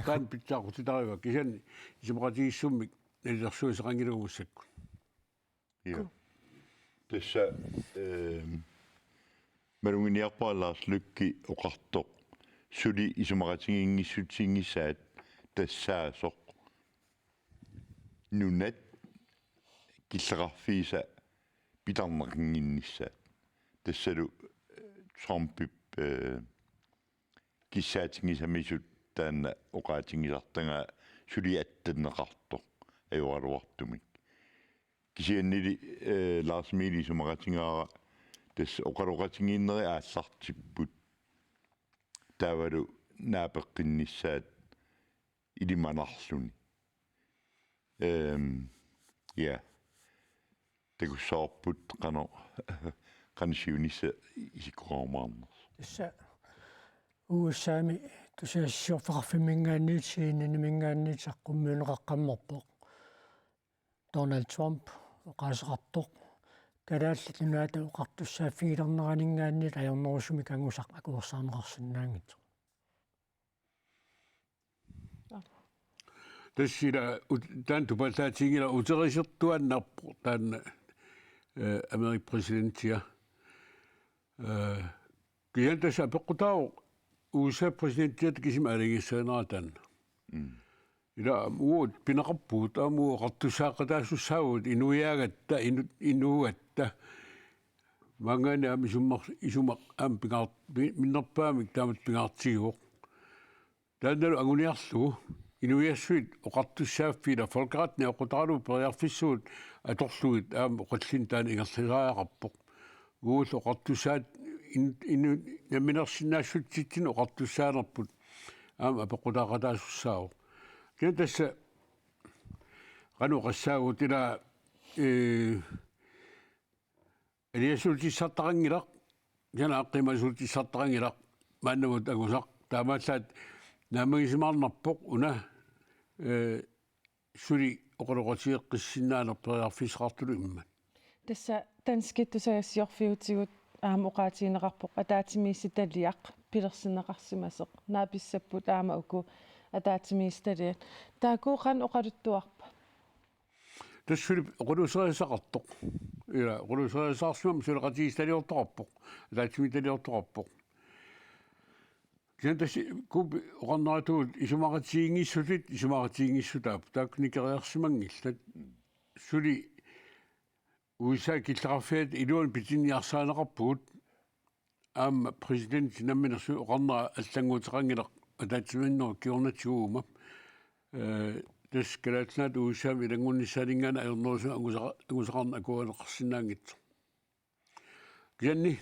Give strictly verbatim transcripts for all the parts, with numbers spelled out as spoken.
Taanna pitsaaqutitariva kisianni isumaqatigiissummik nalilersuisoqanngilagut massakkut. Ja. Tassa, ehm, maluginiarpara Lars Løkke oqartoq suli isumaqatigiinngissutiginngissaat tassaasoq nunat killeqarfiisa pitarneqannginnissaat. Tassalu, eh, Trumpip, eh, kissaatigisamisut taanna oqaatigisartagaa suli attanneqartoq ajoraluartumik. Kisiannili, eh, Lars Emil isumaqatigaara tassa oqaloqatigiinnerit aallartipput. Taavalu naapeqqinnissaat ilimanarluni. Ehm, ja. Takussavarput qanoq, qanoq siunissaq isikkoqarumaarnersoq. Tassa U S A-mi tusagassiorfeqarfimminngaanniit C N N-iminngaanniit saqqummiunneqaqqammerpoq. Donald Trump oqaaseqartoq Kalaallit Nunaata oqartussaaffigilerneraninngaanniit ajornerusumik angusaq akuersaarneqarsinnaanngitsoq. Tassa ila ut-, taanna tupallaatiginngilaq uteriartuaannarpoq taanna, eh, Amerikap præsidentia. Eh, kisianni tassa apeqqutaavoq U S A-p præsidentiata kisimi aalajangissaganera taanna. Mm. Ila uagut pineqarpugut aamma uagut oqartussaaqataasussaavugut inuiaagatta, inu-, inuugatta. Maanngaanniit aamma isummar-, isumaq aamma pingaar-, pi-, minnerpaamik taamatut pingaartigivoq. Taannalu anguniarlugu inuiassuit oqartussaaffiit ila folkeretten ajoqutaralugu periarfissuit atorlugit aamma oqallinneq taanna ingerlasariaqarpoq. Uagullu oqartussaat in-, inu-, namminersinnaassutitsinni oqartussaanerput aamma apeqqutaaqataasussaavoq. Kisianni tassa qanoq oqassaagut ila, eh, aliasuutissartaqanngilaq, kisianni aaqqiimaasuutissartaqanngilaq, maannamut angusaq, taamaallaat naammagisimaarnarpoq una, eh, suli oqaloqatigeqqissinnaaneq periarfissaqartutut immaqa. Tassa danskit tusagassiorfiutigut aamma oqaatigineqarpoq ataatsimiititaliaq pilersinneqarsimasoq. Naapissapput aamma uku ataatsimiititaliat. Taakku qanoq oqaluttuarpat? Tassa suli oqaluuseriassaqartoq. Ila, oqaluuseriassaqarsimammat suleqatigiissitaliortoqarpoq. Ataatsimiititaliortoqarpoq. Kisianni tassa Kuupip oqarneratuut isumaqatigiinngissutit, isumaqatigiinngissutaat. Taakku nikeriarsimanngillat. Suli U S A killeqarfiata iluani pitinniarsarineqarpugut. Aamma præsidenti namminerlu oqarnera allannguuteqanngilaq ataatsimiinnerup kingornatigut uuma. Eh, tassa Kalaallit Nunaata U S A-mut ilanngunnissaaninngaanniit ajornerusumik angusaqa-, angusaqarneq akuerineqarsinnaanngitsoq. Kisianni,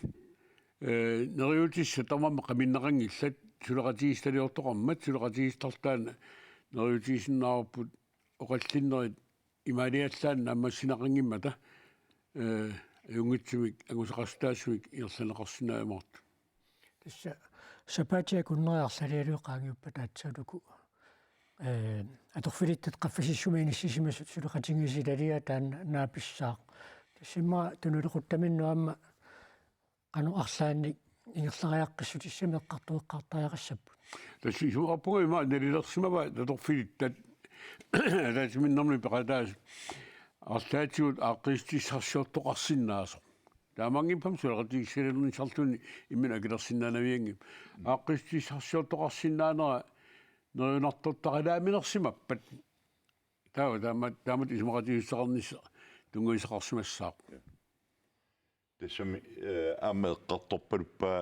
eh, neriuutissat tamarmik qaminneqanngillat suleqatigiissitaliortoqarmat, suleqatigiissittarluta taanna neriuutigisinnaavarput oqallinnerit imaaliallaannaq naammassineqanngimmata, eh, ajunngitsumik angusaqartitaasumik ingerlanneqarsinnaajumaartut. Tassa sapaatip akunneri arlalialuit qaangiuppata aatsaat uku, eh, atorfilittat qaffasissumi inissisimasut suleqatigiissitaliaq taanna naapissaaq. Tassa immaqa tunuliaqutaminnut aamma qanoq arlaannik ingerlariaqqissutissamik eqqartoreqqaartariaqassapput. Tassa isumaqarpunga ima nalilersimavaat atorfilittat ataatsimiinnermi peqataasut arlaatigut aaqqiissutissarsiortoqarsinnaasoq. Taamaanngippammi suleqatigiissalernissarluni imminut akilersinnaanavianngilaq. Aaqqiissutissarsiortoqarsinnaanera neriunartortaqalaaminersimappat. Taava taama-, taamatut isumaqatigiissuteqarnissaq tunngavisoqarsimassaaq. Tassami, eh, aamma eqqartorpaluppaa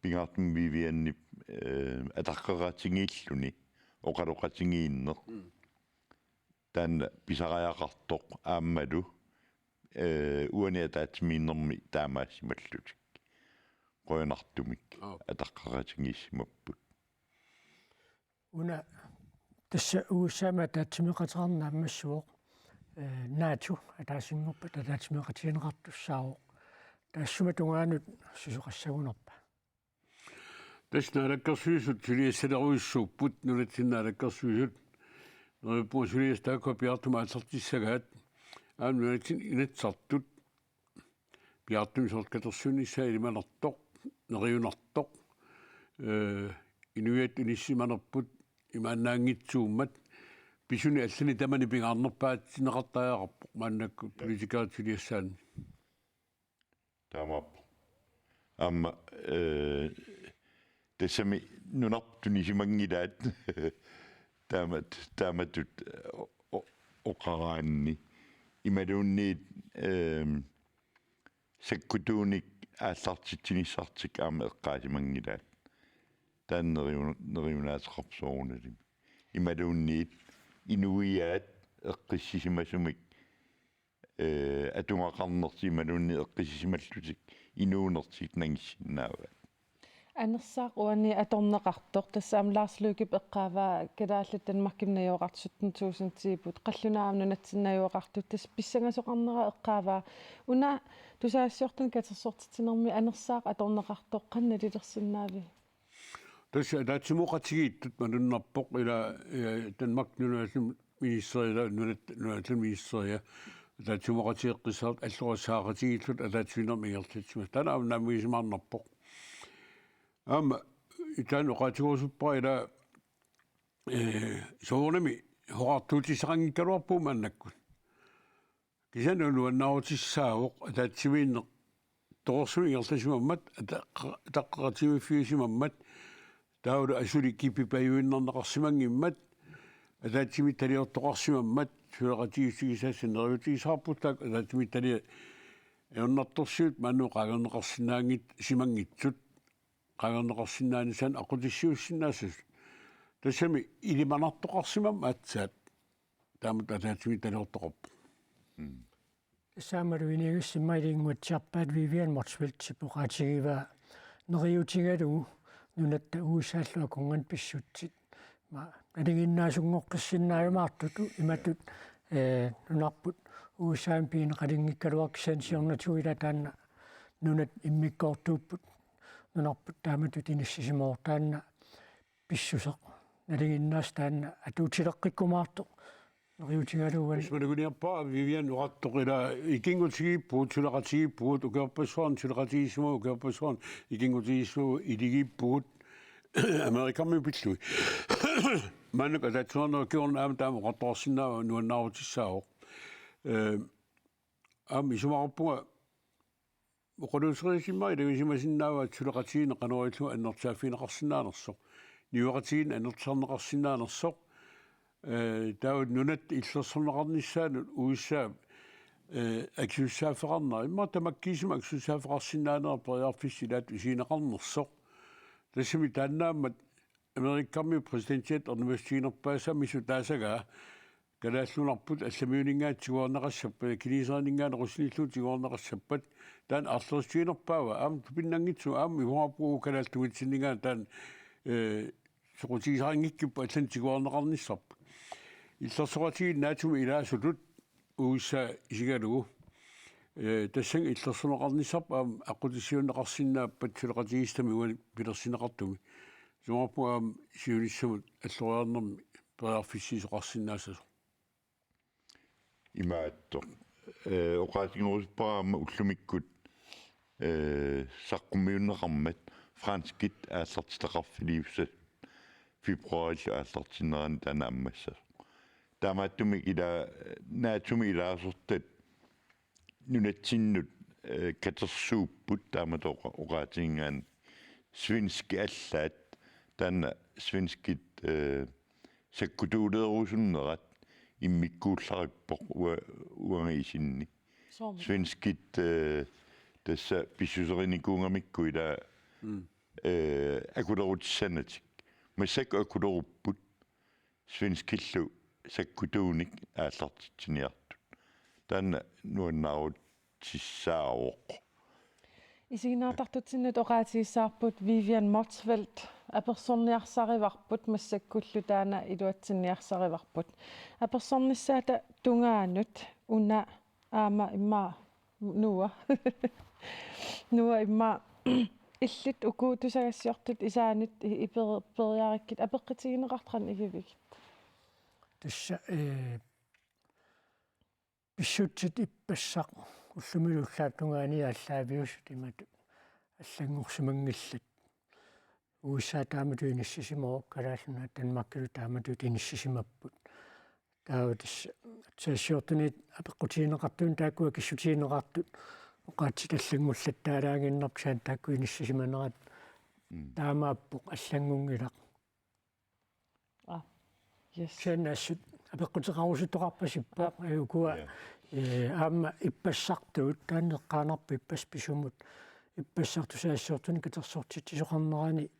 pingaartumik Vivianip, eh, ataqqeqatigiilluni oqaloqatigiinneq. Mm. Taanna pisariaqartoq aammalu, eh, uani ataatsimiinnermi taamaasimallutik. Qujanartumik. Aap. Ataqqeqatigiissimapput. Una tassa U S A-mut ataatsimeeqateqarneq naammassivoq, eh, NATO ataasinngorpat ataatsimeeqatigineqartussaavoq. Taassuma tungaanut susoqassagunarpa? Tassa Naalakkersuisut suliassalerujussuupput, nunatsinni naalakkersuisut. Neriuppunga suliassat taakkua piaartumik aallartissagaat. Aamma nunatsinni Inatsisartut piaartumik soorlu katersuinnissaa ilimanartoq, neriunartoq, eh, inuiattut inissisimanerput, imaannaanngitsuummat, pisuni allani tamani pingaarnerpaatsinneqartariaqarpoq maannakkut politikerit suliassaanni. Taamaappoq. Aamma, eh, tassami nunarput tunisimanngilaat taamat-, taamatut o-, o-, oqaraanni. Imaluunniit, ehm, sakkutuunik aallartitsinissartik aamma eqqaasimanngilaat. Taanna neriu-, neriunaateqarpoq soorunalimi. Imaluunniit inuiaat eqqissisimasumik, eh, atugaqarnertik imaluunniit eqqissisimallutik inuunertik nangissinnaavaat. Anersaaq uani atorneqartoq, tassa aamma Lars Løkkep eqqaavaa kalaallit Danmarkimi najugaqartut sytten tusindiupput, qallunaat aamma nunatsinni najugaqartut, tassa pissangasoqarnera eqqaavaa. Una tusagassiortunik katersortitsinermi anersaaq atorneqartoq qanoq nalilersinnaaviuk? Tassa ataatsimooqatigiittut malunnarpoq ila, eh, Danmark nunallu ministeria, nunat-, nunallu ministeria, ataatsimooqatigeeqqissaartut allorissaaqatigiillutik ataatsimiinnermi ingerlatsimasut. Taanna aamma naammagisimaarnarpoq. Aamma itaani oqaatigerusuppara ila, eh, soorunami huqartuutissaqanngikkaluarpugut maannakkut. Kisianni nuannaarutissaavoq ataatsimiinneq torersumik ingerlasimammat, ataqqa-, ataqqeqatigiiffigisimammat, taavalu asuli kipipajuinnarneqarsimanngimmat, ataatsimiititaliortoqarsimammat, suleqatigiissutigisassat neriuutigisarput taakku ataatsimiititaliat ajornartorsiut maannakkut qaangerneqarsinnaanngit-, simanngitsut, qaangerneqarsinnaanissaannut aqqutissiuussinnaassasut. Tassami ilimanartoqarsimammat aatsaat taamatut ataatsimiititaliortoqarpoq. Mm. Tassami ilinniagassimma ilinguatsiarpaat Vivian Motzfeldtip oqaatigivaa neriuutigalugu nunatta U S A-llu akornanni pissutsit. Ma-, nalinginnaasunngortissinnaajumaartutut imatut, eh, nunarput U S A-mi pigineqalinngikkaluartoq kisianni siornatigut ila taanna nunat immikkoortuupput nunarput taamatut inissisimavoq taanna pissuseq. Nalinginnaasumik taanna atuutileqqikkumaartoq. Neriuutigalugu uani. Tassa maluginiarpara Vivian oqartoq ila ikinngutigiippugut, suleqatigiippugut, ukiorpassuarni suleqatigiissimavugut, ukiorpassuarni ikinngutigiissimavugut, iligiippugut Amerikami pillugit. Maannakkut ataatsimiinnerup kingorna aamma taama oqartoqarsinnaavara nuannaarutissaavoq. Eh, aamma isumaqarpunga oqaluuserisimavara ilagisimasinnaavara suleqatigiinneq qanoq ilillugu annersaaffigineqarsinnaanersoq. Niueqatigiinneq annertusarneqarsinnaanersoq. Eh, taava nunatta illersorneqarnissaanut U S A, eh, akisussaaffeqarnera. Immaqa tamakkiisumik akisussaaffeqarsinnaanera periarfissat ilaat isigineqarnersoq. Tassami taannaammat Amerikami præsidentiat ernumassutiginerpaasami sutaasagaa Kalaallit Nunarput allamiuninngaanniit tiguarneqassappat, kineseriningaanniit russinilluunniit tiguarneqassappat, taanna aarlerissutiginerpaava, aamma tupinnanngitsunik, aamma isumaqarpunga kalaallit tungitsinninngaanniit taanna, eh, soqutigisaqanngikkippat allanik tiguarneqarnissarput. Illersoqatigiit NATO-mi ilaasutut U S A isigalugu, eh, tassani illersorneqarnissarput aamma aqqutissiuunneqarsinnaappat suleqatigiissitami uani pilersinneqartumi. Isumaqarpunga aamma siunissamut alloriarnermi periarfissiisoqarsinnaassasoq. Imaattoq. Eh, oqaatigerusuppara aamma ullumikkut, eh, saqqummiunneqarmat franskit aallartitaqarfiliussasut februaarillu aallartinnerani taanna ammassasoq. Taamaattumik ila, eh, NATO-mi ilaasortat nunatsinnut, eh, katersuupput taamatut oqa-, oqaatigigaanni svenskit allaat taanna svenskit, eh, sakkutuuleerusunnerat immikkuullarippoq ua-, uanga isinni. Soormi. Svenskit, eh, tassa pissuserinikuugamikku ila, mm, eh, akulerutissanatik. Massakkut akulerupput svenskillu sakkutuunik aallartitsiniartut. Taanna nuannaarutissaavoq. Isiginnaartartutsinnut oqaatigissavarput Vivian Motzfeldt apersorniarsarivarput massakkullu taanna iluatsinniarsarivarput. Apersornissaata tungaanut una aamma immaqa Noah. Noah immaqa illit uku tusagassiortut isaanit i-, i-, per-, periarikkit apeqqutigineqartoq qanoq igivigit? Tassa, eh, pissutsit ippassaq ullumilu ullaap tungaani aallaaviusut imatut allanngorsimanngillat. U S A taamatut inissisimavoq, Kalaallit Nunaat Danmarkilu taamatut inissisimapput. Taava tassa tusagassiortunit apeqqutigineqartunit taakkua kissutigineqartut oqaatsit allanngullattaalaaginnarput, kisianni taakku inissisimanerat Mm. taamaappoq, allanngunngilaq. Ah, yes. Kisianni assut apeqquteqarusuttoqarpasippoq. Aap. Ee, ukua, Ja. ee, aamma ippassartuut, taanna eqqaanarpoq ippassaq pisumut, ippassaq tusagassiortunik katersortitsisoqarnerani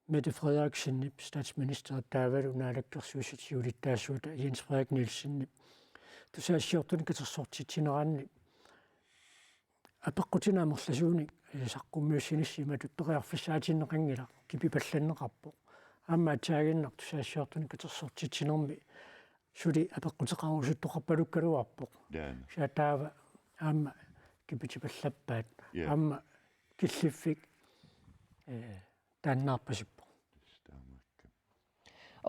Mette Frederiksenip, statsministerip, taavalu naalakkersuisut siulittaasuata Jens Frederik Nielsenip tusagassiortunik katersortitsineranni apeqqutinik amerlasuunik, ee, saqqummiussinissaa imatut periarfissaatinneqanngilaq, kipipallanneqarpoq. Aamma atsaaginnaq tusagassiortunik katersortitsinermi suli apeqquteqarusuttoqarpalukkaluarpoq. Jaa. Kisianni taava aamma kipitipallappaat. Ja. Aamma killiffik, ee, taannaarpasippoq. Taamaakka.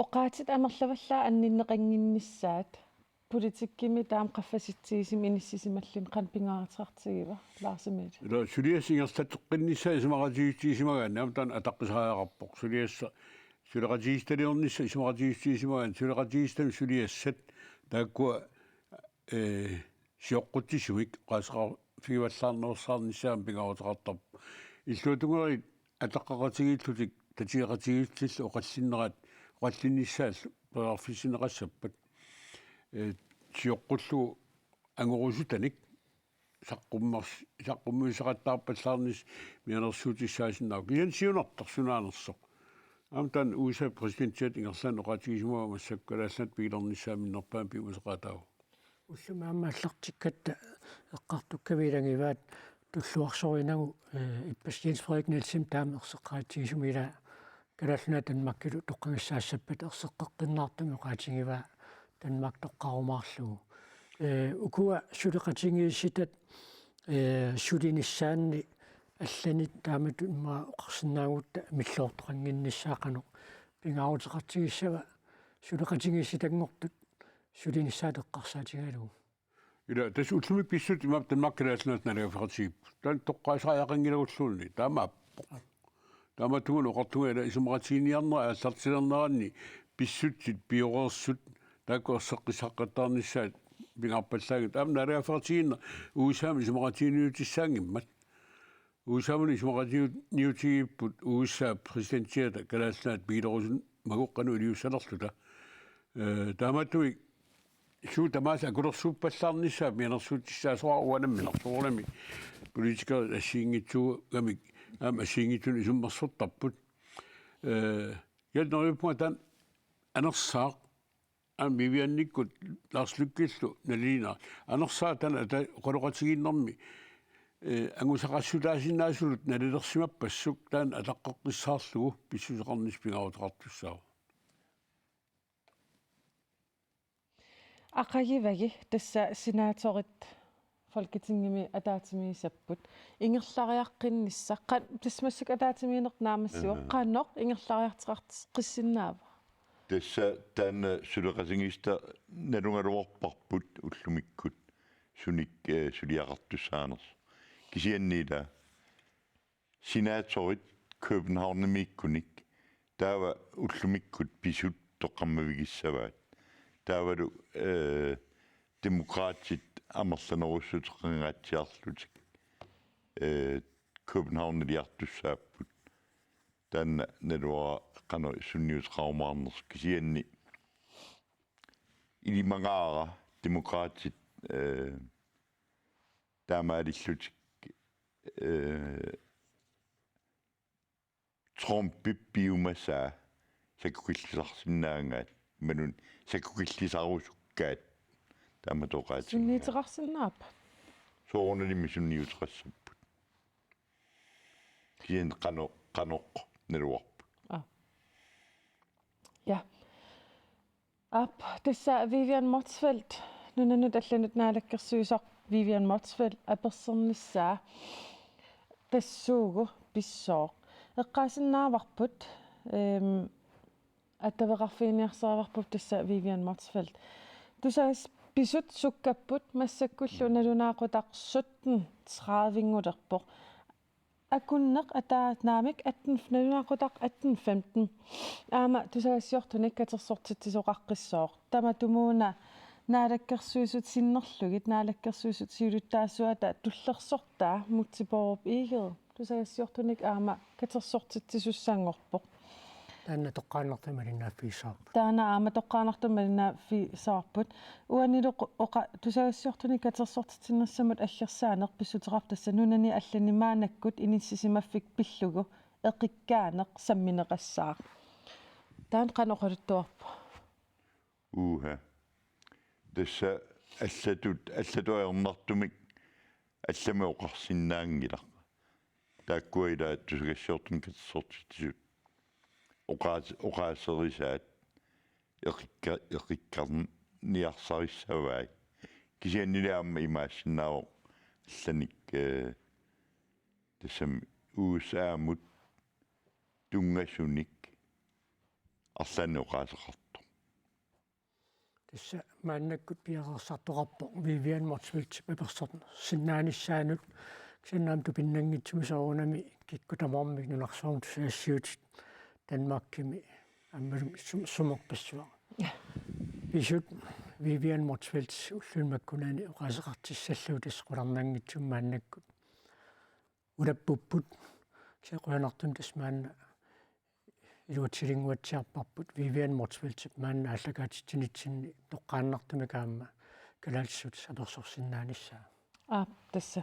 Oqaatsit amerlavallaat anninneqannginnissaat, politikkimi taama qaffasitsigisumik inissisimalluni qanoq pingaaruteqartigiva, Lars Emil? Ila suliassat ingerlateqqinnissaat isumaqatigiissutigisimagaanni aamma taanna ataqqisariaqarpoq. Suliassat suleqatigiissitaliornissaq isumaqatigiissutigisimagaanni suleqatigiissitami suliassat taakkua, ee, sioqqutsisumik oqaaseqarfigivallaarnerussaarnissaat aamma pingaaruteqartarpoq. Illuatungeriit ataqqeqatigiillutik tatigeqatigiillutillu oqallinnerat, oqallinnissaallu periarfissinneqassappat. Ee, sioqqullugu angorusutanik saqqummers-, saqqummiussaqattaarpallaarnissaq mianersuutissaasinnaavoq. Kisianni siunertaq sunaanersoq. Aamma taanna U S A præsidentiata ingerlaannaq oqaatigisimavaa massakkut Kalaallit Nunaat pigilernissaat minnerpaamik piumasaqaataavoq. Ullumi aamma aallartikkatta eqqartukkaviit ilagivaat tulluarsorinagu, ee, ippassaq Jens Frederik Nielsen taama erseqqaritsigisumik, ila Kalaallit Nunaat Danmarkilu toqqagassaassappata erseqqeqqinnaartumik oqaatigivaa, Danmark toqqarumaarlugu. Ee, ukua suleqatigiissitat, ee, sulinissaanni allanit taamatut immaqa oqarsinnaagutta milloortoqannginnissaa qanoq pingaaruteqartigissava suleqatigiissitanngortut sulinissaat eqqarsaatigalugu? Ila, tassa ullumikkut pissutsit imaappoq Danmarkip Kalaallit Nunaata naalagaaffeqatigiipput. Taanna toqqaasariaqanngilagulluunniit, taamaappoq. Taamaattumik oqartunga ila isumaqatigiinniarnerat aallartilerneranni pissutsit pioreersut taakku erseqqissaqattaarnissaat pingaarpallaanngillat. Aamma naalagaaffeqatigiinneq U S A-mut isumaqatigiinniutissaanngimmat. U S A-mut isumaqatigiinniutigiipput U S A-p præsidentiata Kalaallit Nunaat pigilerusunneq magu qanoq iliussanerluta. Ee, taamaattumik suut tamaasa akulersuuppallaarnissaat mianersuutissaasoraara, uanga nammineq soorunami politikerit assigiinngitsuugamik aamma assigiinngitsunik isummersortarput. Ee, kisianni neriuppunga taanna anersaaq, aamma Vivianikkut Lars Løkkillu naliliinera. Anersaaq taanna ata-, oqaloqatigiinnermi, ee, angusaqassutaasinnaasunut nalilersimappassuk taanna ataqqeqqissaarlugu pissuseqarnissaq pingaaruteqartussaavoq. Aqagivagi tassa senatorit Folketingimi ataatsimiissapput. Ingerlariaqqinnissaq, qan-, tassa massakkut ataatsimiinneq naammassivoq. Aha. Qanoq ingerlariartoqartis-, qissinnaava? Tassa taanna suleqatigiissitaq nalugaluarparput ullumikkut sunik, eh, suliaqartussaanersoq. Kisianni ila senatorit Københavnimiikkunik taava ullumikkut pisut toqqammavigissavaat. Taavalu, eh, Demokraatit amerlanerussuteqangaatsiarlutik, eh, Københavniliartussaapput. Taanna naluara qanoq sunniuteqarumaarnersoq, kisianni ilimagaara Demokraatit, eh, taamaalillutik, eh, Trumpip piumasaa sakkukillisarsinnaagaat, imaluunniit sakkukillisarusukkaat, taama toqaatinngiaa. Sunniuteqarsinnaappat? Soorunalimi sunniuteqassapput. Kisianni qano-, qanoq naluarput. Aa. Ja. Aap, tassa Vivian Motzfeldt, nunanut allanut naalakkersuisoq Vivian Motzfeldt apersornissaa tassuugu pissooq. Eqqaasinnaavarput, ehm, attaveqarfiginiarsarivarput tassa Vivian Motzfeldt. Tusagas-, pisut sukkapput? Massakkullu nalunaaqutaq sytten tredive-nngulerpoq. Akunneq ataat naamik atten, nalunaaqutaq atten femten. Aamma tusagassiortunik katersortitsisoqaqqissooq. Tamatumuuna Naalakkersuisut sinnerlugit Naalakkersuisut siulittaasuata tullersortaa Múte Bourup Egede tusagassiortunik aamma katersortitsisussanngorpoq. Taanna toqqaannartumik malinnaaffigissavarput. Taanna aamma toqqaannartumik malinnaaffigissavarput. Uanilu qu-, oqa-, tusagassiortunik katersortitsinissamut aggersaaneq pissuteqarpoq tassa nunani allani maannakkut inissisimaffik pillugu eqikkaaneq sammineqassaaq. Taanna qanoq oqaluttuarpa? Uha. Tassa allatut, allatut ajornartumik allamik oqarsinnaanngilaq. Taakkua ila tusagassiortunik katersortitsisut oqaas-, oqaaserisaat eqikka-, eqikkarniarsarissavaat. Kisiannili aamma imaassinnaavoq allanik, eh, tassami U S A-mut tunngasunik arlaannik oqaaseqartoq. Tassa maannakkut piareersartoqarpoq Vivian Motzfeldt apersorsinnaanissaanut, kisianni aamma tupinnanngitsumik soorunami kikkut tamarmik nunarsuarmi tusagassiutit Danmarkimi aammalumi sum-, sumerpassuaq. Ja. Pisut Vivian Motzfeldt ulluni makkunani oqaaseqartissallugu tassa qularnanngitsumik maannakkut ulappupput. Kisianni qujanartumik tassa maanna iluatsilinnguatsiarparput Vivian Motzfeldtip maanna aallakaatitsinitsinni toqqaannartumik aamma kalaallisut apersorsinnaanissaa. Aap, tassa.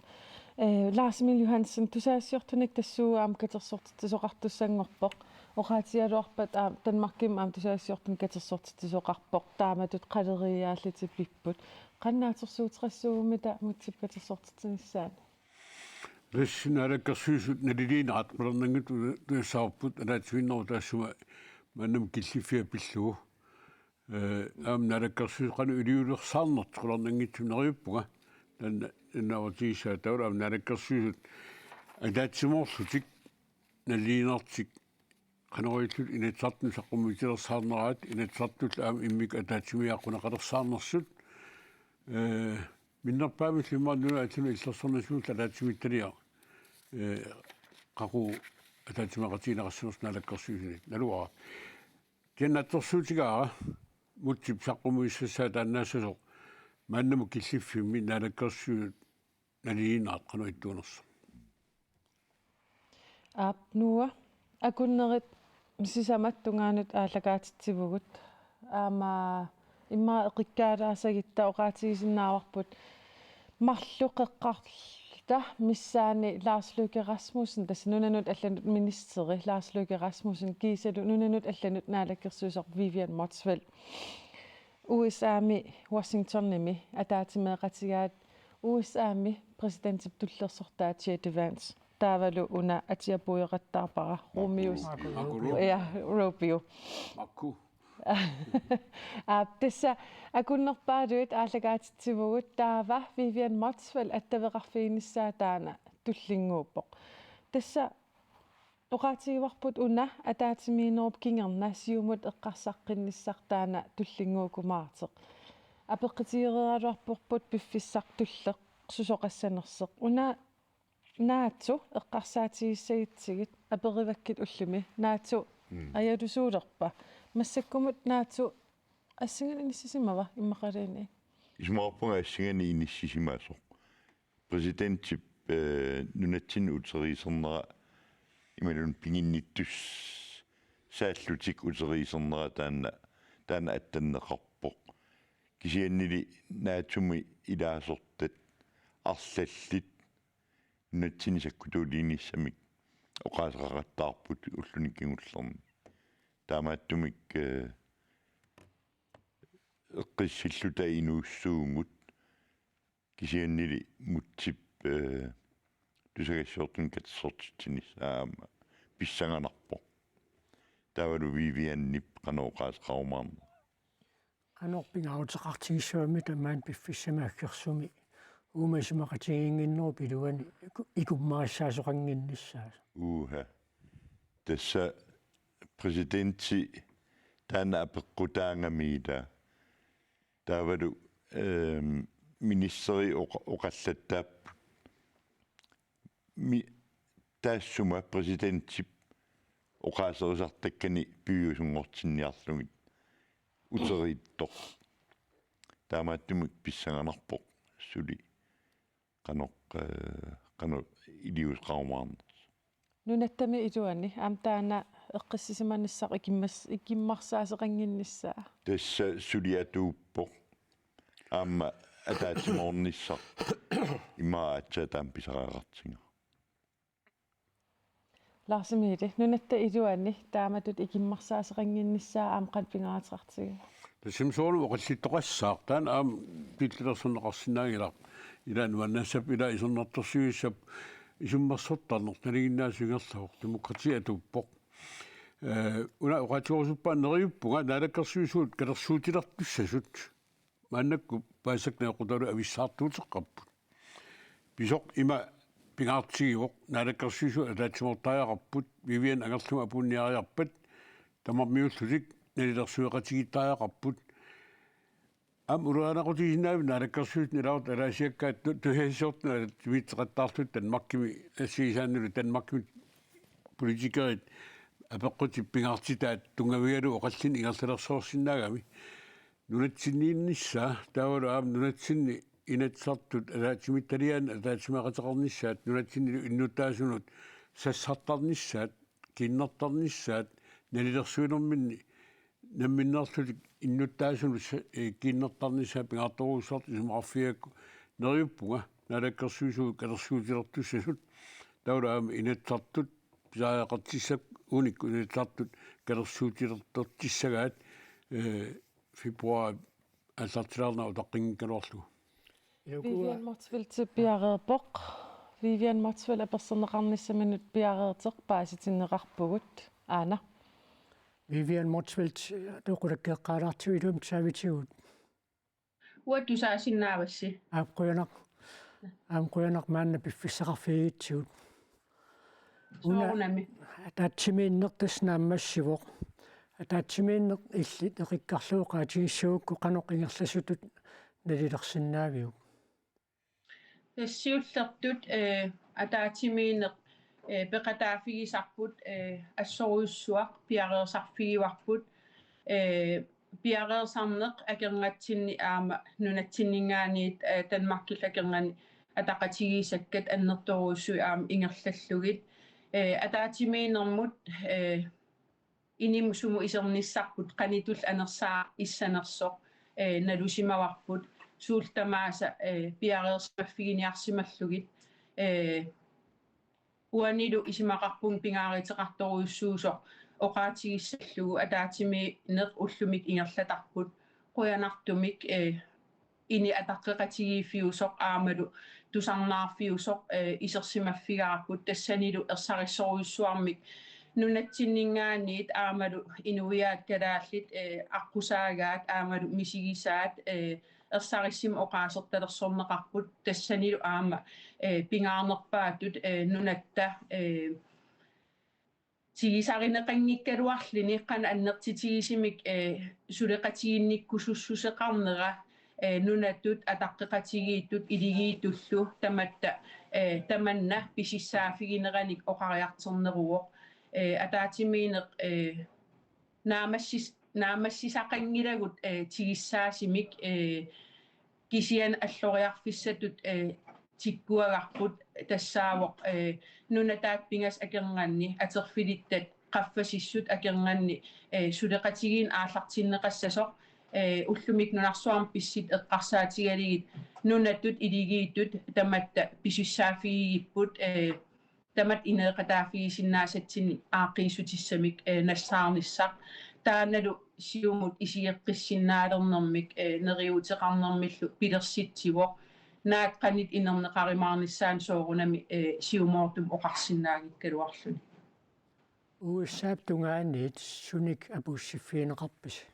Eh, Lars Emil Johansen, tusagassiortunik tassuugu aamma katersortitsisoqartussanngorpoq. Oqaatigigaluarpat aamma Danmarkimi aamma tusagassiortunik katersortitsisoqarpoq. Taamatut qaleriiaallutik pipput. Qanoq naatsorsuuteqassuugut Mútep katersortitsinissaanut? Tassa Naalakkersuisut naliliinerat qularnanngitsumik tusarput ataatsimiinnerup taassuma maannamut killiffia pillugu. Eh, aamma Naalakkersuisut qanoq iliuusersaarnertik qularnanngitsumik neriuppunga. Taanna, taanna oqaatigissavat taavalu aamma Naalakkersuisut ataatsimoorlutik naliliinertik qanoq iliorlutik Inatsisartuni saqqummiutilersaarneraat, Inatsisartullu aamma immikkut ataatsimiigineqalersaarnersut. Eh, minnerpaamillu immaqa nunat allanut illersornissamullu ataatsimiititaliaq, eh, qaqugu ataatsimeeqatigineqassanersoq Naalakkersuisuni. Naluara. Kisianni naatsorsuutigaara Mútep saqqummiussassaa taannaassasoq maannamut killiffimmi Naalakkersuisut naliliinerat qanoq ittuunersoq. Aap, Noah, akunnerit sisamat tungaanut aallakaatitsivugut. Aamma immaqa eqikkaalaassagitta oqaatigisinnaavarput marluk qeqqarluta missaani Lars Løkke Rasmussen, tassa nunanut allanut ministeri Lars Løkke Rasmussen, kiisalu nunanut allanut naalakkersuisoq Vivian Motzfeldt U S A-mi Washingtonimi ataatsimeeqatigaat U S A-mi præsidentip tullersortaa J D Vance. Taavalu una atia puigortaarpara Rubius. Marco Rubio. Ja, Rubio. Marco. Aap, tassa akunnerpaaluit aallakaatitsivugut, taava Vivian Motzfeldt attaveqarfiginissaa taanna tullinnguuppoq. Tassa oqaatigivarput una ataatsimiinnerup kingorna Siumut eqqarsaaqqinnissaq taanna tullinnguukumaartoq. Apeqqutigereeraluarparput piffissaq tulleq susoqassanersoq. Una NATO eqqarsaatigissagutsigit aperivakkit ullumi. NATO, mm, ajalusuulerpa? Massakkumut NATO assinganik inissisimava immaqaluunniit? Isumaqarpunga assinganik inissisimasoq. Præsidentip, eh, nunatsinni uteriisernera imaluunniit piginnittussaallutik uteriisernera taanna, taanna attanneqarpoq. Kisiannili NATO-mi ilaasortat arlallit nunatsinni sakkutuuliinissamik oqaaseqaqattaarput ulluni kingullerni. Taamaattumik, eh, eqqissilluta inuussuugut kisiannili Mútep, eh, tusagassiortunik katersortitsinissaa aamma pissanganarpoq. Taavalu Vivianip qanoq oqaaseqarumaarnera. Qanoq pingaaruteqartigissavammi tamaani piffissami aggersumi uuma isumaqatigiinnginnerup iluani iku-, ikummarissaasoqannginnissaa? Uha. Tassa præsidenti taanna apeqqutaagamiila. Taavalu, ehm, ministeri oqa-, oqallattaapput. Mi-, taassuma præsidentip oqaaserisartakkani piviusunngortinniarlugit uteriittoq. Taamaattumik pissanganarpoq suli qanoq, eh, qanoq iliuuseqarumaarnersoq. Nunattami iluani aamma taanna eqqissisimanissaq ikimmas-, ikimmarsaaseqannginnissaa. Tassa suli atuuppoq. Aamma ataatsimoornissaq immaqa aatsaat taama pisariaqartigaa. Lars Emil, nunatta iluani taamatut ikimmarsaaseqannginnissaa aamma qanoq pingaaruteqartigiva? Tassami soorlu oqallittoqassaaq, taanna aamma pillulersorneqarsinnaanngilaq. Ila nuannassap, ila isornartorsiuissap isummersortarneq nalinginnaasut ingerlavoq, demokrati atuuppoq. Eh, una oqaatigerusuppara neriuppunga naalakkersuisuut kalersuutilertussasut. Maannakkut paasisakka najoqqutalu avissaartuuteqqapput. Pisoq ima pingaartigivoq, naalakkersuisut ataatsimoortariaqarput, Vivian angerlumik apuunniariarpat, tamarmiullutik nalilersueqatigiittariaqarput. Aamma ulorianaqutigisinnaavit naalakkersuisut ilaasortat alaasiakkaat tu-, tusagassiortut ataatsimiititseqattaarlutik Danmarkimi assigisaannuli Danmarkimi politikerit apeqqutip pingaartitaat tunngavigalugu oqallinneq ingerlalersoorsinnaagami. Nunatsinniinnissaa, taavalu aamma nunatsinni Inatsisartut ataatsimiititaliaanni ataatsimeeqateqarnissaat, nunatsinnilu innuttaasunut sassartarnissaat, kiinnertarnissaat, nalilersuinerminni namminneerlutik innuttaasunut sa-, eh, kiinnertarnissaat pingaartorujussuartut isumaqarfigigakku neriuppunga naalakkersuisut kalersuutilertussasut, taavalu aamma Inatsisartut pisariaqartissakka, uunikkut Inatsisartut kalersuutilertortissagaat, eh, februaarip aallartilaarnera utaqqinngikkaluarlugu. Vivian Motzfeldt piareerpoq. Vivian Motzfeldt apersorneqarnissaminut piareerteq paasitinneqarpugut. Aana. Vivian Motzfeldt, toqulakkeeqqaalaartigu ilumut saavitigut. Uanga tusaasinnaavassi. Aap, qujanaq. Aamma qujanaq maanna piffissaqarfigigitsigut. Una soorunami. Ataatsimiinneq tassa naammassivoq. Ataatsimiinneq illit neqikkarlugu oqaatigissagukku qanoq ingerlasutut nalilersinnaaviuk? Tassa siullertut, eh, ataatsimiinneq, eh, peqataaffigisarput, eh, assorujussuaq piareersarfigivarput, eh, piareersarneq akornatsinni aamma nunatsinninngaanniit, eh, Danmarkillu akornanni ataqatigiissakkat annertoorujussuit aamma ingerlallugit. Eh, ataatsimiinnermut, eh, inimut sumut isernissarput qanitullu anersaaq issanersoq, eh, nalusimavarput, suullu tamaasa, eh, piareersimaffiginiarsimallugit, eh, uanilu isumaqarpunga pingaaruteqartorujussuusoq oqaatigissallugu ataatsimiinneq ullumi ingerlatarput, qujanartumik, eh, ini ataqqeqatigiiffiusoq aammalu tusarnaarfiusoq, eh, isersimaffigaarput, tassanilu ersarissorujussuarmik nunatsinninngaanniit aammalu inuiaat kalaallit, eh, aqqusaagaat aammalu misigisaat, eh, ersarissimik oqaasertalersorneqarput, tassanilu aamma, eh, pingaarnerpaatut, eh, nunatta, eh, tigusarineqanngikkaluarluni qanoq annertutigisumik, eh, suleqatiginnikkusussuseqarnera, eh, nunatut ataqqeqatigiittut iligiittullu tamatta, eh, tamanna pisussaaffigineranik oqariartorneruvoq, eh, ataatsimiinneq, eh, naammassis-, naammassisaqanngilagut, eh, tigussaasumik, eh, kisianni alloriarfissatut, eh, tikkuagarput tassaavoq, eh, nunataat pingasut akornanni atorfilittat qaffasissut akornanni, eh, suleqatigiinneq aallartinneqassasoq, eh, ullumikkut nunarsuarmi pissutsit eqqarsaatigalugit nunatut iligiittut tamatta pisussaaffigigipput, eh, tamatta ineeqataaffigisinnaasatsinnut aaqqiissutissamik, eh, nassaarnissaq. Taannalu Siumut isigeqqissinnaalernermik, eh, neriuuteqarnermillu pilersitsivoq. Naak qanoq inerneqarumaarnissaanut soorunami, eh, siumoortumik oqarsinnaanngikkaluarluni. U S A-p tungaaniit sunik apuussiffigineqarpisi?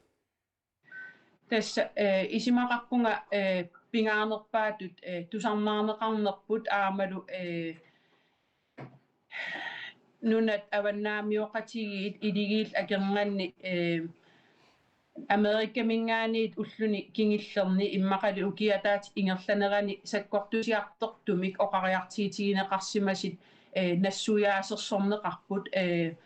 Tassa, eh, isumaqarpunga, eh, pingaarnerpaatut, eh, tusarnaarneqarnerput aammalu, eh, nunat avannaamioqatigiit iligiillu akornanni, eh, Amerikaminngaanniit ulluni kingullerni immaqalu ukiup ataatsip ingerlanerani sakkortusiartortumik oqariartuutigineqarsimasut, eh, nassuiaasersorneqarput, eh,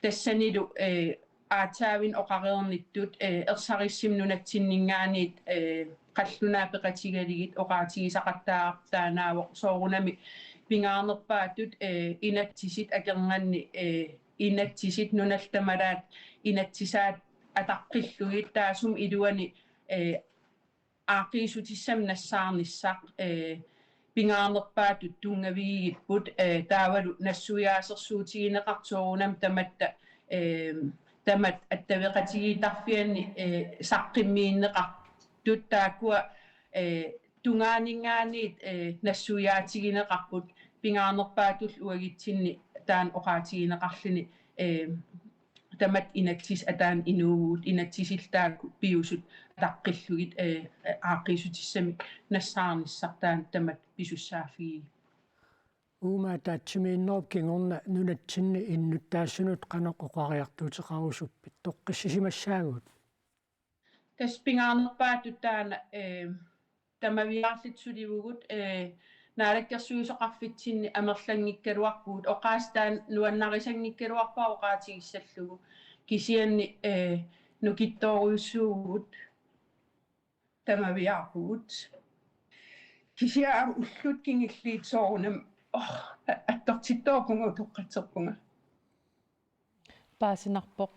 tassanilu, eh, aatsaavinik oqareernittut, eh, ersarissumik nunatsinninngaanniit, eh, qallunaat peqatigalugit oqaatigisaqattaartarpoq taannaavoq soorunami pingaarnerpaatut, eh, inatsisit akornanni, eh, inatsisit nunallu tamalaat inatsisaat ataqqillugit taassuma iluani, eh, aaqqiissutissamik nassaarnissaq, eh, pingaarnerpaatut tunngavigigipput, eh, taavalu nassuiaasersuutigineqartut soorunami tamatta, eh, tamatta attaveqatigiittarfianni, eh, saqqummiunneqartut taakkua, eh, tungaaninngaanniit, eh, nassuiaatigineqarput pingaarnerpaatullu uagutsinni taanna oqaatigineqarluni, eh, tamatta inatsisit ataanni inuuvugut, inatsisillu taakku piusut ataqqillugit, eh, aaqqiissutissamik nassaarnissaq taanna tamatta pisussaaffigigipput. Uuma ataatsimiinnerup kingorna nunatsinni innuttaasunut qanoq oqariartuuteqarusuppit, toqqissisimassaagut? Tassa pingaarnerpaatut taanna, eh, tamaviaarluta sulivugut, eh, naalakkersuisoqarfitsinni amerlanngikkaluarpugut, oqaaseq taanna nuannarisanngikkaluarpara oqaatigissallugu. Kisianni, eh, nukittoorujussuuvugut tamaviaarpugut. Kisianni ullut kingulliit soorunami, oh, a-, attortittoorpunga, utoqqatserpunga. Paasinarpoq.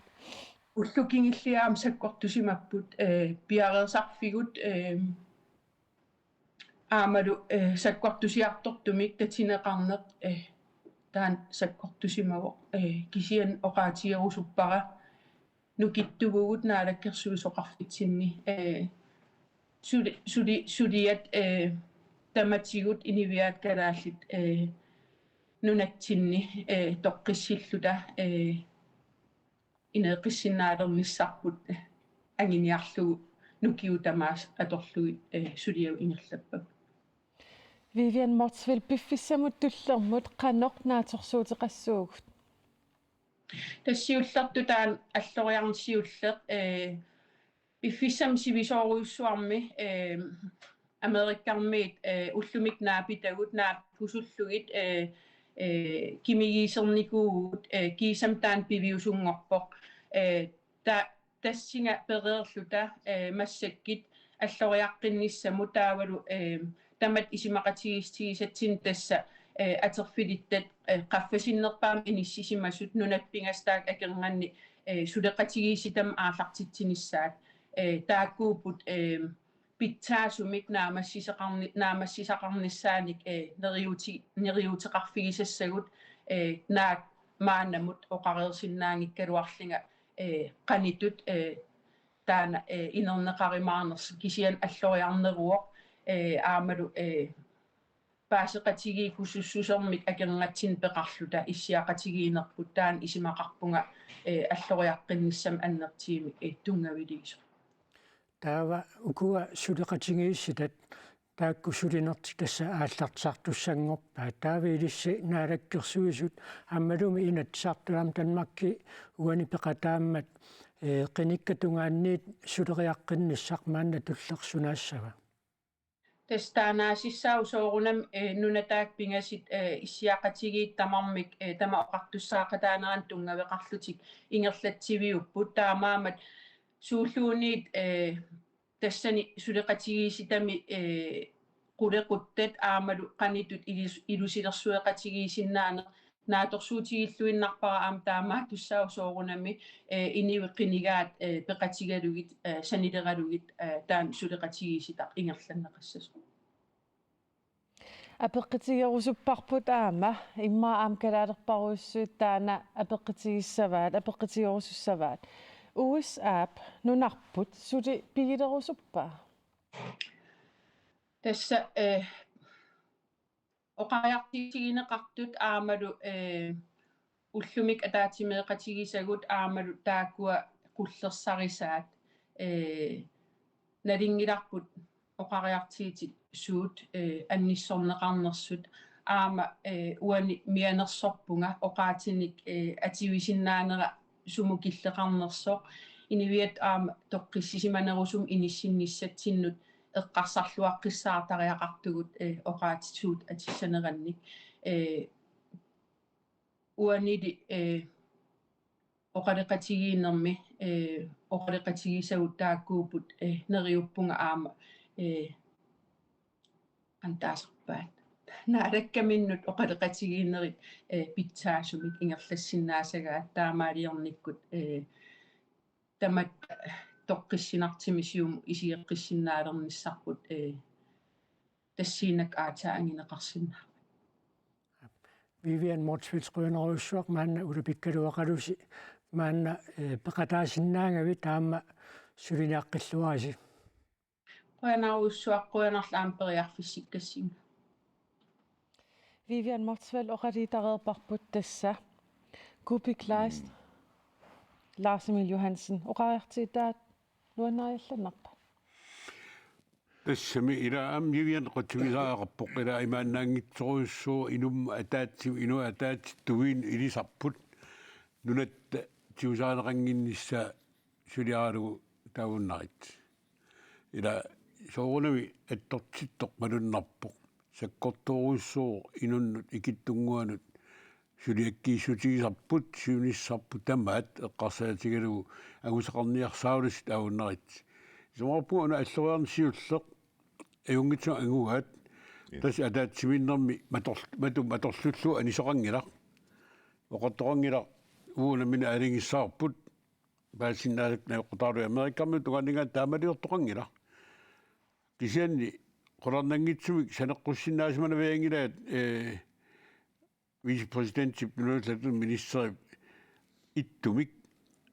Ullut kingulliit aamma sakkortusimapput, eh, piareersarfigut, eh, aammalu, eh, sakkortusiartortumik tatineqarneq, eh, taanna sakkortusimavoq, eh, kisianni oqaatigerusuppara nukittuvugut naalakkersuisoqarfitsinni, eh, suli-, suli-, suliat, eh, tamatigut inuiaat kalaallit, eh, nunatsinni, eh, toqqissilluta, eh, ineqqissinnaalernissarput, eh, anguniarlugu nukiut tamaasa atorlugit, eh, suliavut ingerlappagut. Vivian Motzfeldt, piffissamut tullermut qanoq naatsorsuuteqassuugut? Tassa siullertut taanna alloriarneq siulleq, eh, piffissami sivisoorujussuarmi, eh, Amerikkarmiit, eh, ullumikkut naapitagut, naapusullugit, eh, eh, kimigiisernikuuvugut, eh, kiisami taanna piviusunngorpoq. Eh, ta-, tassunga pereerluta, eh, massakkut alloriaqqinnissamut taavalu, eh, tamatta isumaqatigiissutigisatsinnut tassa, eh, atorfilittat, eh, qaffasinnerpaamik inissisimasut nunat pingasut taakku akornanni, eh, suleqatigiissitami aallartitsinissaat, eh, taakkuupput, eh, pitsaasumik naammassisoqarni-, naammassisaqarnissaanik, eh, neriuuti-, neriuuteqarfigisassagut, eh, naak maannamut oqareersinnaanngikkaluarlunga, eh, qanoq ittut, eh, taanna, eh, inerneqarumaarnersoq kisianni alloriarneruvoq, eh, aammalu, eh, paaseqatigiikkusussusermik akornatsinni peqarluta issiaqatigiinnerput taanna isumaqarpunga, eh, alloriaqqinnissamut annertuumik, eh, tunngavigisoq. Taava ukua suleqatigiissitat taakku sulinertik tassa aallartisartussanngorpaat. Taava ilissi Naalakkersuisut aammalumi Inatsisartut aamma Danmarki uani peqataammat, eh, qinikkat tungaanniit suleriaqqinnissaq maanna tulleq sunaassava? Tassa taannaassaaq soorunami, eh, nunat taakku pingasut, eh, issiaqatigiit tamarmik, eh, tamaat oqartussaaqataanerannik tunngaveqarlutik ingerlatsiviupput, taamaammat suulluunniit, eh, tassani suleqatigiissitami, eh, qulequttat aammalu qanoq ittut ilus-, ilusilersueqatigiissinnaaneq naatsorsuutigilluinnarpara aamma taamaattussaavoq soorunami, eh, inuit qinigaat, eh, peqatigalugit, eh, sanileralugit, eh, taanna suleqatigiissitaq ingerlanneqassasoq. Apeqqutigerusupparput aamma, immaqa aamma kalaalerparujussuit taanna apeqqutigissavaat, apeqqutigerusussavaat. U S A-p nunarput suli pigilerusuppaa? Tassa, eh, oqariartuutigineqartut aammalu, eh, ullumikkut ataatsimeeqatigisagut aammalu taakkua qullersarisaat, eh, nalunngilarput oqariartuutit suut, eh, annissorneqarnersut aamma, eh, uani mianersorpunga oqaatinik, eh, atuisinnaanera sumut killeqarnersoq, inuiattut aamma toqqissisimanerusumik inissinnissatsinnut eqqarsarluaqqissaartariaqartugut, eh, oqaatsit suut atussanerannik, eh, Uanili, eh, oqaloqatigiinnermi, eh, oqaloqatigisagut taakkuupput, eh, neriuppunga aamma, eh, antaasarpaat. Naalakkaminnut oqaloqatigiinnerit, eh, pitsaasumik ingerlassinnaasagaat taamaaliornikkut, eh, tamatta toqqissinartumik siumut isigeqqissinnaalernissarput, eh, tassiinnaq aatsaat angineqarsinnaavat. Vivian Motzfeldt, qujanarujussuaq maanna ulapikkaluaqalusi, maanna, eh, peqataasinnaagavit aamma suliniaqqilluarisi. Qujanarujussuaq, qujanarlu aamma periarfissikkassinga. Vivian Motzfeldt oqaluutereerparput tassa. Kuupik Kleist, Lars Emil Johansen, oqariartuutaat nuannariallannarpa? Tassami ila aamma Vivian qutsugisariaqarpoq, ila imaannaanngitsorujussuuvoq inummut ataatsimut, inuit ataatsip tuiinut ilisarput nunatta tigusarineqannginnissaa suliaralugu taavunnarit. Ila soorunami attortittoq malunnarpoq. Sakkortoorujussuuvoq inunnut ikittunnguanut suliakkiissutigisarput, siunissarput tamaat eqqarsaatigalugu angusaqarniarsaralusi taavunnarit. Isumaqarpunga una alloriarneq siulleq ajunngitsunut angugaat. Ja. Tassa ataatsimiinnermi mator-, matu-, matorlullugu anisoqanngilaq. Oqartoqanngilaq uagut nammineq aalajangissavarput. Paasinnaasakka najoqqutaarlugit Amerikamiut tungaanninngaanniit taamaliortoqanngilaq. Kisianni qularnanngitsumik saneqqussinnaasimanaviganngilaat, eh, vicepræsidentip nunanut allanut ministerip ittumik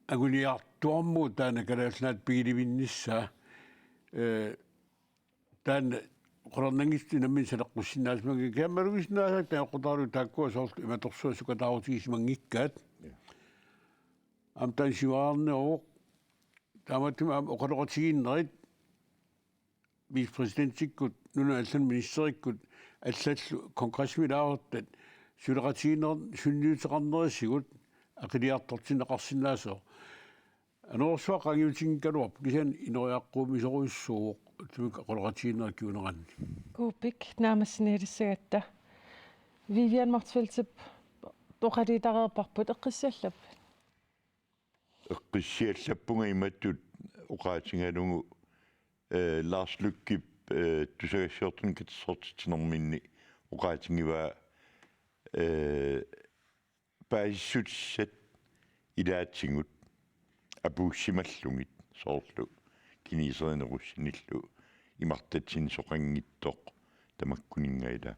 anguniartuarmagu taanna Kalaallit Nunaat pigilivinnissaa, eh, taanna qularnanngitsumik nammineq saneqqussinnaasimanngilaq, kiammalugisinnaasakka najoqqutaarlugit taakkua soorlu imatorsuaq sukataarutigisimanngikkaat. Ja. Aamma taanna siuarineruvoq, taamaattumik aamma oqaloqatigiinnerit vicepræsidentikkut, nunanut allanut ministerikkut allallu kongressimi ilaasortat suleqatigiinnerat sunniuteqarnerisigut aqiliartortinneqarsinnaasoq. Anorersuaq qaangiutinngikkaluarpoq, kisianni ineriartorujussuuvoq ullumikkut oqaloqatigiinnerit kinguneranni. Kuupik naammassinialissagatta. Vivian Motzfeldtip oqaluutereerparput, eqqissiallappa? Eqqissiallappunga imatut oqaatigalugu, eh, Lars Løkkip, eh, tusagassiortunik katersortitsinerminni oqaatigivaa, eh, paasissutissat ilaatigut apuussimallugit soorlu kineserinit russinillu imartatsinneqanngitsoq tamakkuninnga ila.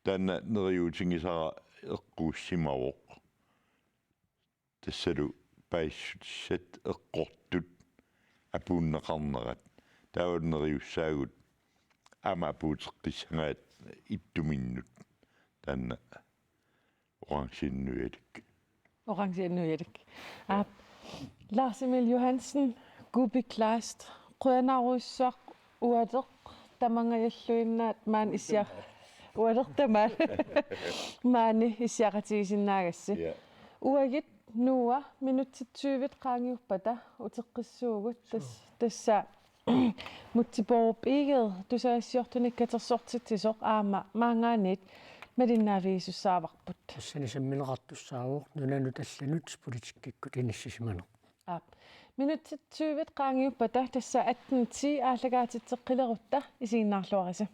Taanna neriuutigisara eqquussimavoq. Tassalu paasissutissat eqqortut apuunneqarnerat. Taava neriussaagut aamma apuuteqqissagaat ittuminnut. Taanna orange nuialik. Orange nuialik. Aap, Lars Emil Johansen, Kuupik Kleist, qujanarujussuaq, ualeq tamangajalluinnaat maani issia-, ualeq tamaat maani issiaqatigisinnaagassi. Ja. Uagut Noah, minutsit tyvit qaangiuppata uteqqissuugut, tas-, tassa Múte Bourup Egede tusagassiortunik katersortitsisoq aamma maanngaanniit malinnaavigisassaavarput. Tassani sammineqartussaavoq nunanut allanut politikkikkut inissisimaneq. Aap. Minutsit tyvit qaangiuppata tassa atten ti aallakaatitseqqilerutta isiginnaarluarisi.